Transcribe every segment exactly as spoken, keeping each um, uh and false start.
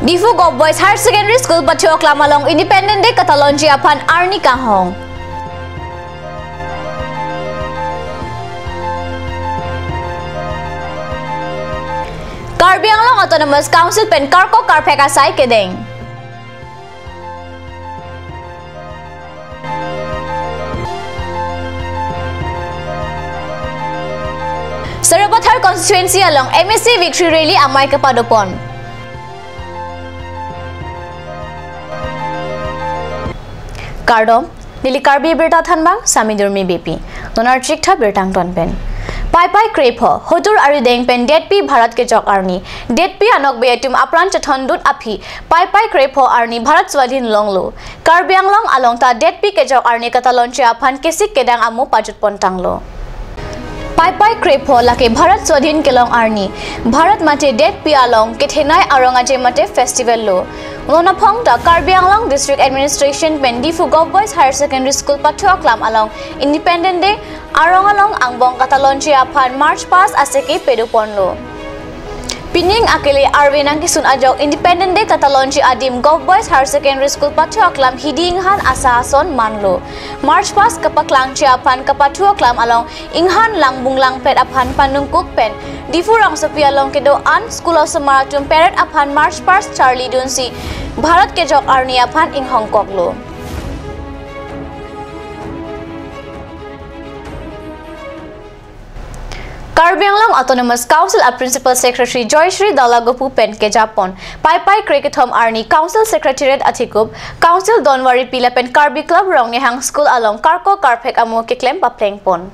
Diphu Govt Boys Higher Secondary School pathu aklam along Independence Day katalonji aphan arni kanghong. Karbi Anglong Autonomous Council pen karkok karphek asai kedeng. Sarupathar constituency along M A C victory rally amei kepadopon. Kardom, neli Karbi Birta Thanbang, Sami Durmi Beypi. Non archik tha birta angton pen. Paipai krepho, hotur arideng pen detpi Bharat kejok arni. Detpi anokbe atum apran chethondun aphi, Paipai krepho arni Bharat swadhin longlo. Karbi Anglong along ta detpi kejok arni katalonji aphan kesik kedang amo pajutpon tanglo. Paipai krepho lake Bharat swadhin kelong arni. Bharat mate detpi along kethenei arong aje mate festival lo. Non aphong ta Karbi Anglong District Administration pen Diphu Govt Boys Higher Secondary School pathu aklam along Independence Day arong along angbong katalonji aphan march past aseke pedoponlo. Pining akele arve nangkesun ajok Independence Day katalonji adim Govt Boys Higher Secondary School pathu aklam hidi inghan asa ason manlo. March past kapaklangji aphan kapathu aklam along inghan langbung langpet aphan panungkuk pen Diphu rongsopi along kedo-an school osomar atum parade aphan march past charlidunsi Bharat kejok arni aphan inghongkoklo. Karbi Anglong Autonomous Council a Principal Secretary Joyshri Dalagopu pen kejapon. Paipai krekethom arni Council Secretariat athekup, Council Donwari Pila pen Karbi Club Rongnihang School along karkok karphek amo keklem paplengpon.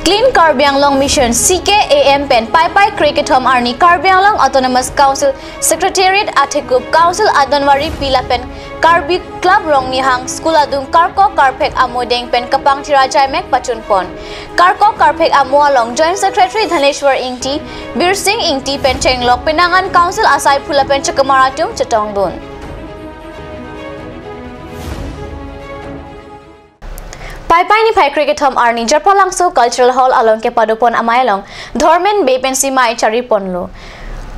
Clean Karbi Anglong Mission, C K A M pen Paipai krekethom arni Karbi Anglong Autonomous Council Secretariat athekup, Council a Donwari Pila pen Karbi Club Rongnihang School adung karkok karphek amo deng pen kapangthir ajaimek pachunpon. Karkok karphek amo along Joint Secretary Dhaneshwar Ingti, Birsing Ingti pen chenglok penang an Council asai phula pen chekamar atum chetongdun. Paipai niphai krekethom arni Japralangso Cultural Hall along kepadopon amei along Dharmen Bey pensi mei chariponlo.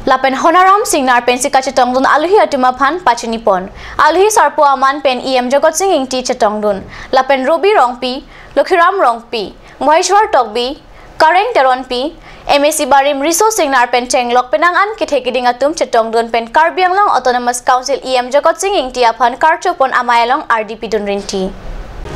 Lapen Honaram Singnar pensi kachetongdun aluhi atum aphan pachinipon. Aluhi sarpo aman pen E M Jagat Sing Ingti chetongdun. Lapen Robi Rongpi, Lokhiram Rongpi, Moheshwar Tokbi, Kareng Teronpi, M A C barim Riso Singnar pen chenglok penang an kethe keding atum chetongdun pen Karbi Anglong Autonomous Council E M Jagat Sing Ingti aphan karchopon amei along ardi pidun rinti.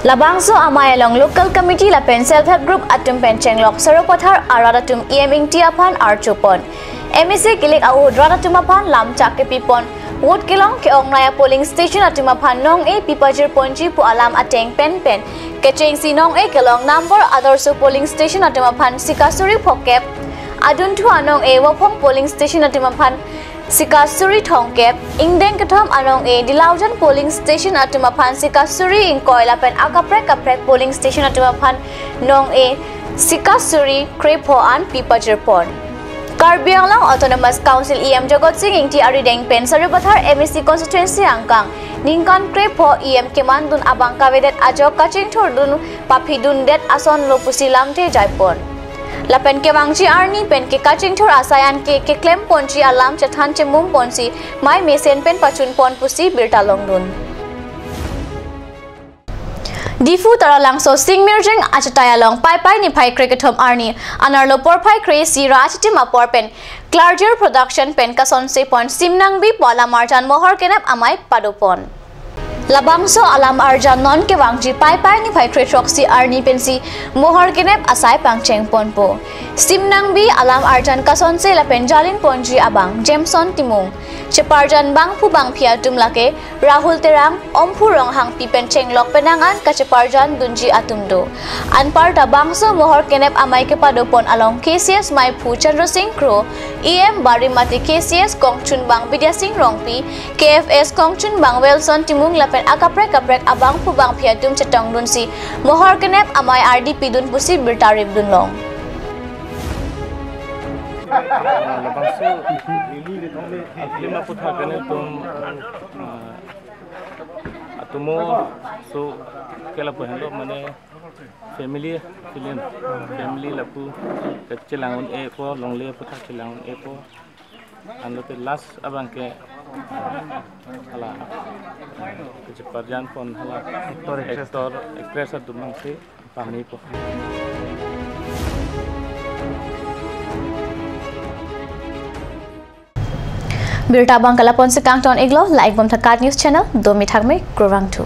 Labangso amei along local committee lapen self help group atum pen chenglok Sarupathar arat atum E M Ingti aphan archopon. M A C kilik ahut rat atum aphan lamchak kepipon, vote kelong ke-ongnei a polling station atum aphan nong-e pipajirponji pu alam ateng pen pen kechengsi nong-e kelong number Adarsho polling station atum aphan sika suri phokep, adunthu anong-e Waphong polling station atum aphan sika suri thomkep, ingdeng kethom anong-e Dilaujan polling station atum aphan sika suri ingkoi lapen akaprek kaprek polling station atum aphan nong-e sika suri krepho an pipajirpon. Karbi Anglong Autonomous Council E M Jagat Sing Ingti arideng pen Sarupathar M A C constituency angkang ningkan krepho E M kemandun abang kavedet ajok kachingthurdun paphidundet asonlo pusi lamthe jaipon. Lapen kevangji arni pen ke kachingthur asai an ke keklemponji alam chethan chemumponsi mei mesen pen pachunpon pusi birta longdun. Diphu Taralangso Singmirjeng achetai along Paipai niphai krekethom arni anerlo porphai kre-isi ra achitim apor pen Klarjir Production pen kasonsepon Simnangbi pu alam arjan mohor kenep amei padopon. Labangso alam arjan non kevangji Paipai niphai kre-throksi arni pensi mohor kenep asai pangchengponpo. Simnangbi alam arjan kasonse lapen jalinponji abang Jameson Timung. Cheparjan bangphu bangphi atum lake Rahul Terang, Omphu Ronghangpi pen chenglok penang an kacheparjandunji atum do. Anparta bangso mohor kenep amei kepadopon along K C S meiphu Chandra Singh Kro, E M barim mate K C S kongchunbang Bidya Singh Rongpi, K F S kongchunbang Wilson Timung lapen akaprek kaprek abangphu bangphi atum chetongdunsi mohor kenep amei ardi pidun pusi birta ripdunlong. Labangso film aputhak ke netum, ah, atomo so ke lapu henlo mane family film, family lapu kachelang un-epo, longle aputhak chelang un-epo. Anlote last abang ke Hala, kecheparjan pon hala actor, actress atum nangsi pame po. Birta abang ke lapu-an si kangton iklo, like bom tha KAT News Channel, domi thakme, kurvangthu.